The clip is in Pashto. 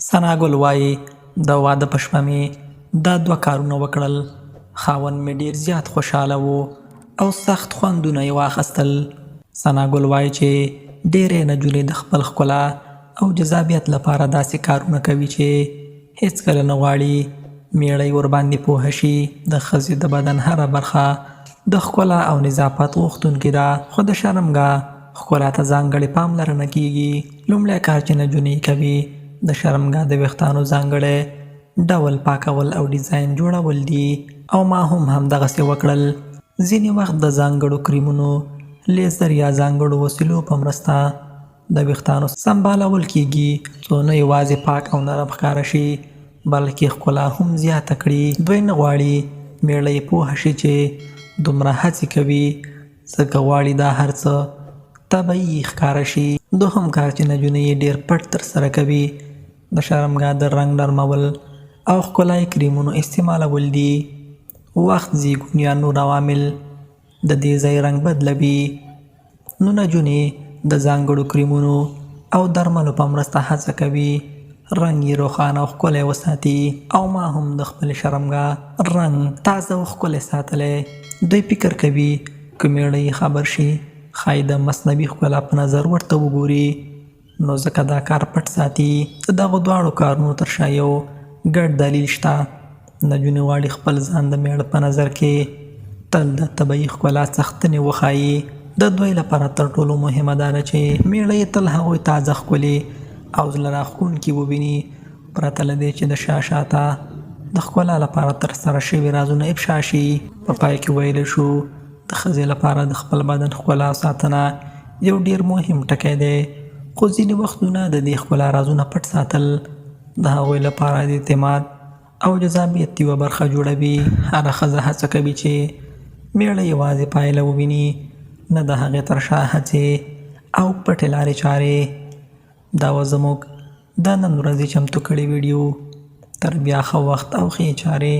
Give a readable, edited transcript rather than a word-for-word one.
ثنا ګل وايي، د واده په شپه مې دا دوه کارونه وکړل، خاوند مې ډېر زیات خوشحاله و او سخت خوندونه یې واخیستل. ثنا ګل وايي چې ډېری نجونې د خپل ښکلا او جذابیت لپاره داسې کارونه کوي چې هېڅکله نه غواړي مېړه یې ورباندې پوه شي. د ښځې د بدن هره برخه د ښکلا او نظافت غوښتونکې ده، خو د شرمګاه ښکلا ته ځانګړې پاملرنه کېږي. لومړی کار چې نجونې یې کوي د شرمګاه د ویښتانو ځانګړی ډول پاکول او ډیزاین جوړول دي او ما هم همدغسې وکړل. ځینې وخت د ځانګړو کریمونو، لیزر یا ځانګړو وسیلو په مرسته د ویښتانو سمبالول کېږي، څو نه یوازې پاک او نرم ښکاره شي، بلکې ښکلا هم زیاته کړي. دوی نه غواړي مېړه یې پوه شي چې دومره هڅې کوي، ځکه غواړي دا هر څه طبیعي ښکاره شي. دوهم کار چې نجونې یې ډېر پټ ترسره کوي، د شرمګاه د رنګ نرمول او ښکلایي کریمونو استعمالول دي. وخت، زیږون یا نور عوامل د دې ځای رنګ بدلوي، نو نجونې د ځانګړو کریمونو او درملو په مرسته هڅه کوي رنګ یې روښانه او ښکلی وساتي. او ما هم د خپلې شرمګاه رنګ تازه او ښکلی ساتلی. دوی فکر کوي که مېړه یې خبر شي، ښايي د مصنوعي ښکلا په نظر ورته وګوري، نو ځکه دا کار پټ ساتي. د دغو دواړو کارونو تر شا یو ګډ دلیل شته. نجونې غواړي خپل ځان د مېړه په نظر کې تل د طبیعي ښکلا څښتنې وښايي. د دوی لپاره تر ټولو مهمه دا ده چې مېړه یې تل هغوی تازه، ښکلې او زړه راښکونکي وویني، پرته له دې چې د شا شاته د ښکلا لپاره ترسره شوي رازونه افشا شي. په پای کې ویلی شو، د ښځې لپاره د خپل بدن ښکلا او ساتنه یو ډېر مهم ټکی دی، خو ځینې وختونه د دې ښکلا رازونه پټ ساتل د هغوی لپاره د اعتماد او جذابیت یوه برخه جوړوي. هره ښځه هڅه کوي چې مېړه یوازې پایله وویني، نه د هغې تر شا هڅې او پټې لارې چارې. دا وه زموږ د نن ورځې چمتو کړې ویډیو. تر بیا ښه وخت او ښې چارې.